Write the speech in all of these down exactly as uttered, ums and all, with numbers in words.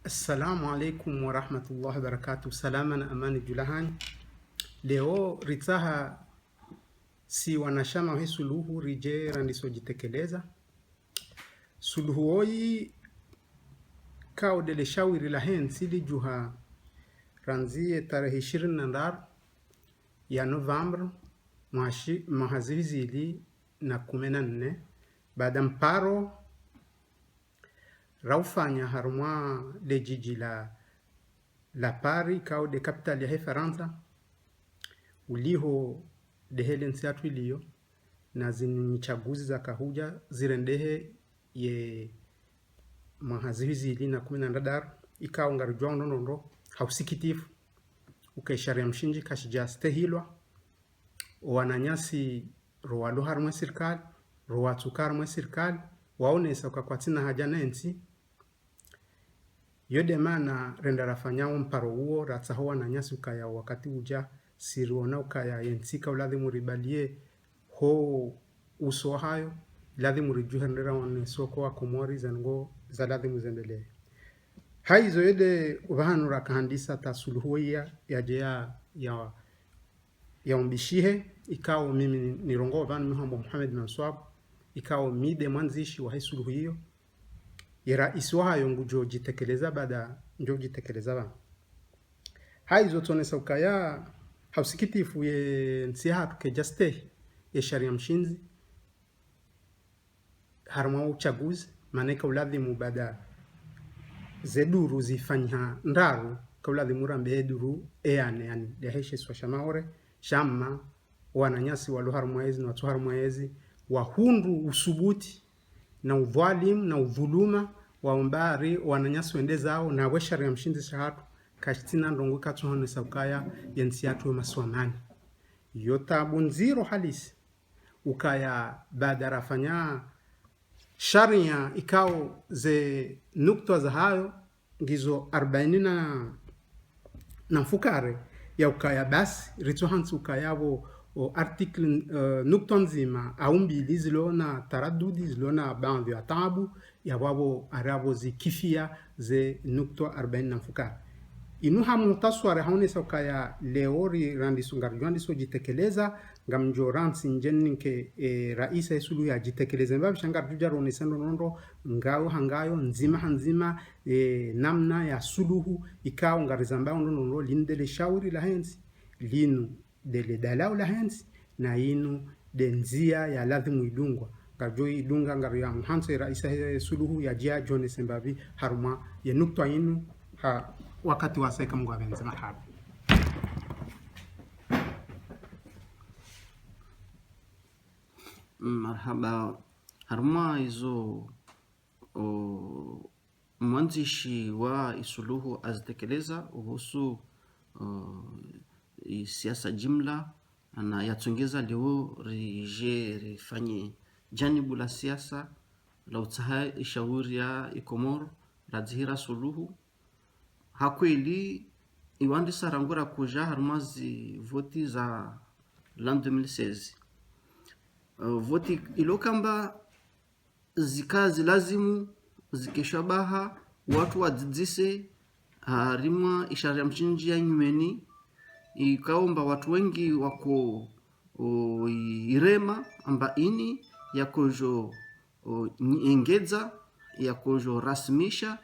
Assalamu alaikum warahmatullahi wabarakatuh. Salama na amani dju lahanyu. Leo ritsaha si wanashama wahe Suluhu ridje randiso djitekeleza. Suluhu woyi kao ndele shawiri lahe ntsi lidjuha randzi ye tarehi ishirini na ndraru ya novembre mwaha shi-, mwaha zihwi zili na kume na nne, baada mparo raufanya harumwa le djidji la, la Paris, kao nde capitale yahe Farantsa, uliho ndehe le ntsi yatru iliyo, na zinu tsaguzi zakahudja zirendehe ye mwaha zihwi zili na kume na ndraru, ikao ngaridjuao ndrongondro ha usikitifu ukaya sharia mshindzi kashidja stehilwa, owananyasi ro walo harumwa ye sirikali, ro watsuka harumwa ye sirikali, waonesa uka kwatsina haja ne ntsi. Yo nde mana renda rafanya wo mparo uwo, ratsaha owananyasi ukaya wakati udja, si riona ukaya ye ntsi ka uladhimu ribaliye ho uso wahayo, ladhimu ridjuhe rende raonese oko wa Komori zendrongoo za ladhimu zendelee. Haizo yo nde upvahanu rakahandisa ta Suluhu woyi ya, yadje ya, ya, ya umbishihe, ikao mimi ni, nirongoo pvanu mi hambwa Mohamed Manswab, ikao mi nde mwandzishi wahe Suluhu iyo. Ye raisi wahayo ngudjo djitekeleza baada ndjo djitekeleza pvanu. Haizo tsonesa ukaya ha usikitifu ye ntsi yahatru kaidja stehi ye sharia mshindzi harumwa wo utsaguzi, mana ka uladhimu baada ze duru zifanyiha ndraru, ka uladhimu rambe ye duru ya nne, yaani, ndehe she isiwa sha Maore, sha mma, owananyasi walo harumwa yezi, na watsu harumwa yezi, wahundru usubuti, na udhwalimu, na udhuluma, waomba ari, owananyasi wende zawo, na we sharia mshindzi shahatru, kashitsina ndrongoo ikatsuhonesa ukaya, ye ntsi yatru yo maswamani. Yo tabu ndziro halisi, ukaya baada rafanya sharia ikao ze nukta zahayo ngizo arbaini na, na mfukare, ya ukaya basi, ritsohantsi ukaya pvo, o article, eh, nukta ndzima, au mbili zilo na taradudi, zilo na baadhwi ya tabu, ya pvapvo ari apvo zikifia ze nukta arbaini na mfukare. Inu ha muhtaswari haonesa ukaya leo ri randiso ngaridjo randiso djitekeleza, ngamdjo rantsi ndje ninke, eh, raisi ye Suluhu ya djitekeleze mbapvi sha ngaridjo dja ronese ndrongondro, ngayo ha ngayo, ndzima ha ndzima, eh, namna ya Suluhu, ikao ngarizambao ndrongondro, linu ndele shawiri lahe ntsi, linu ndele dalao lahe ntsi, na inu nde ndzia ya ladhimu idungwa. Ngaridjo idunga, ngariyo muhantsi raisi ye Suluhu yadje yadjonese mbapvi harumwa ye nukta inu ha wakati wasaya, Mngu apvendze. Marahaba. Marahaba. Harumwa izo, o, mwandzishi wa ye Suluhu azitekeleza uhusu, o, ye siasa jimla, na yatsongeza leo ridje rifanye janibu la siasa, la utsaha ye shawiri ya ye Komoro, la dzihira Suluhu. Ha kweli, iwandisa rangu rakudja harumwa ze voti za l'an deux mille seize. Eh, voti ilo kamba zika zilazimu, zikeshwa baha, watru wadzidzise, harumwa ye sharia mshindzi ya nyumeni, ikao amba watru wengi wako, o, i-, irema, amba ini, yakodjo, o, nyi-, engedza, yakodjo rasmisha,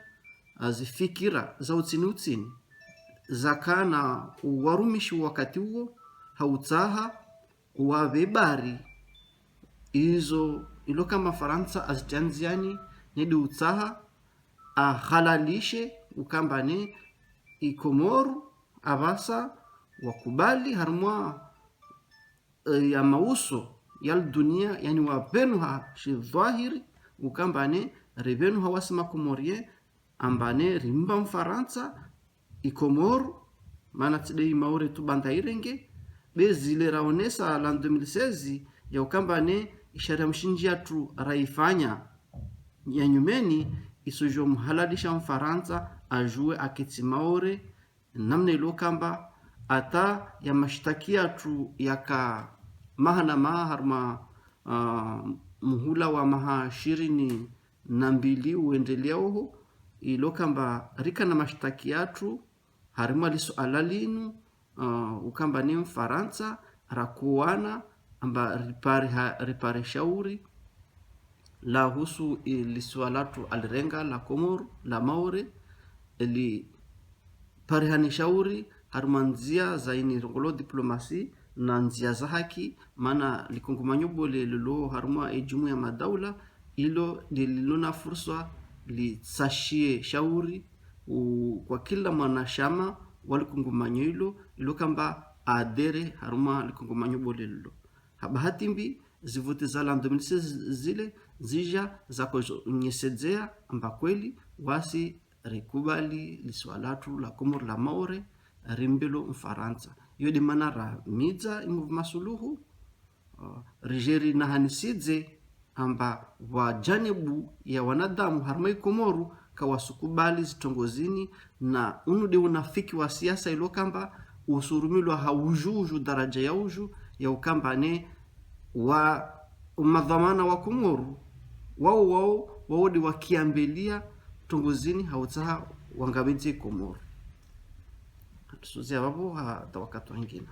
a, ze fikira za utsini utsini, zakana uwarumishi wakati uwo, ha utsaha, uwapve bari, izo, ilo kamba Farantsa azitria ndziani, nde utsaha, ahalalishe, ukamba ne, ye Komoro, apvasa, wakubali, harumwa, eh, ya mauso, ya dunia, yaani wapvenuha, shi dhwahiri, ukamba ne, ripvenuha wasi ma Comoriens, amba ne, rimba Mfarantsa, ye Komoro, mana tsi nde ye Maore tu banda irenge, be zile raonesa l'an deux mille seize, ya ukamba ne, ye sharia mshindzi yatru raifanya, ya nyumeni, isodjo mhalalisha Mfarantsa, adjuwe aketsi Maore, namna ilo kamba, hata ya mashtaki yatru yaka maha na maha harumwa, ah, muhula wa maha ishirini na mbili uendelea oho, ilo kamba rika na mashtaki yatru harimwa lisuala linu, uh, ukamba ni Mfarantsa, rakuwana amba ripare ha-, ripare shauri lahusu ilisuala latru alirenga la Komoro, la Maore, ili parihani shauri harumwa ndzia za ini rongolo diplomasi na ndzia za haki, mana likungumanyo bole lilo harumwa ejumuiya madaula, ilo lililo na fursa litsashie shauri u-, kwa kila mwanashama wa likungumanyo ilo, ilo kamba adere harumwa likungumanyo bole lilo. Ha bahati mbi, zivuti za la deux mille seize zile zija zakozo nyesedzea amba kweli wasi rikubali lisuala latru la Komoro la Maore rimbilo Mfarantsa. Iyo de mana ramidza imuvu masuluhu, uh, rijeri na hanisidze amba wa janibu ya wanadamu harumwa iKomoro kawasukubali zitrongo zini, na unu de unafiki wa siasa ilo kamba usurumilwa ha uju uju daraja ya uju ya ukamba ne wa madhwamana wa Komoro, wao, wao, wao de wakiambelia trongo zini ha utsaha wangamidze Komoro. Tusuzia vavo hata wakati wangina.